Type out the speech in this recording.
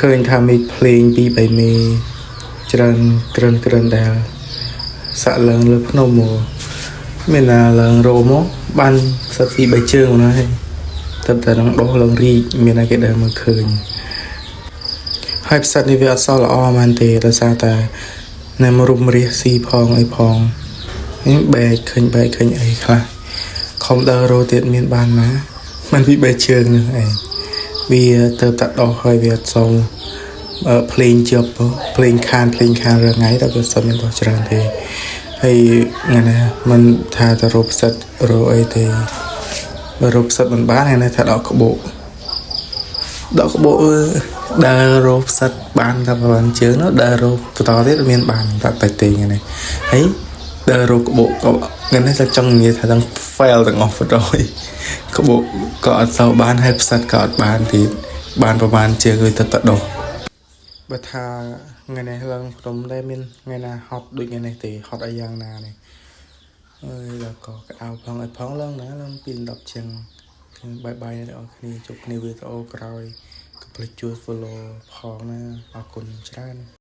ឃើញថាមេឃភ្លេងពីរបីមេច្រើនក្រិនក្រិនដែលសាក់ឡើងលើភ្នំមកមានណាឡើងរោមកបានផ្សិតពីរបីជើងមកណាហើយតែតែនឹងដោះឡើងរីកមានណាគេដើរមើលឃើញហើយផ្សិតនេះវាអត់សោះល្អមែនទេដោយសារតែនៅមរុំរាសស៊ីផងអីផងនេះបែកឃើញបែកឃើញអីខ្លះខំដើររោទៀតមានបានណាมันពីបីជើងនឹងឯងវាទៅតែដោះហើយវាអត់សូវ ភ្លេងជាប់ភ្លេងខានភ្លេងខានរាល់ថ្ងៃតែវាសុំមានដោះច្រើនទេហើយថ្ងៃនេះមិនថាទៅរកផ្សិតរកអីទេបើរកផ្សិតមិនបានថ្ងៃនេះថាដកក្បូកដកក្បូកអឺដើររកផ្សិតបានតែប្រហែលជើងនោះដើររកបន្តទៀតមានបានតែតិចទេថ្ងៃនេះហើយដើររកក្បូកក៏ថ្ងៃនេះតែចង់និយាយថាទាំង fail ទាំងអស់បណ្ដោយក្បូកក៏អត់សូវបានហើយផ្សិតក៏អត់បានទៀតបានប្រហែលជើងគឺទៅតដោះ បើថាថ្ងៃនេះឡើងភ្នំដែរមានថ្ងៃណាហត់ដូចថ្ងៃនេះទេហត់អីយ៉ាងណានេះអើយដល់ក៏ក្តៅផងអីផងឡើងណាឡើងពី10ជាង bye bye អ្នកទាំងអស់គ្នាជួបគ្នាវីដេអូក្រោយកុំភ្លេចជួយ follow ផងណាអរគុណច្រើន។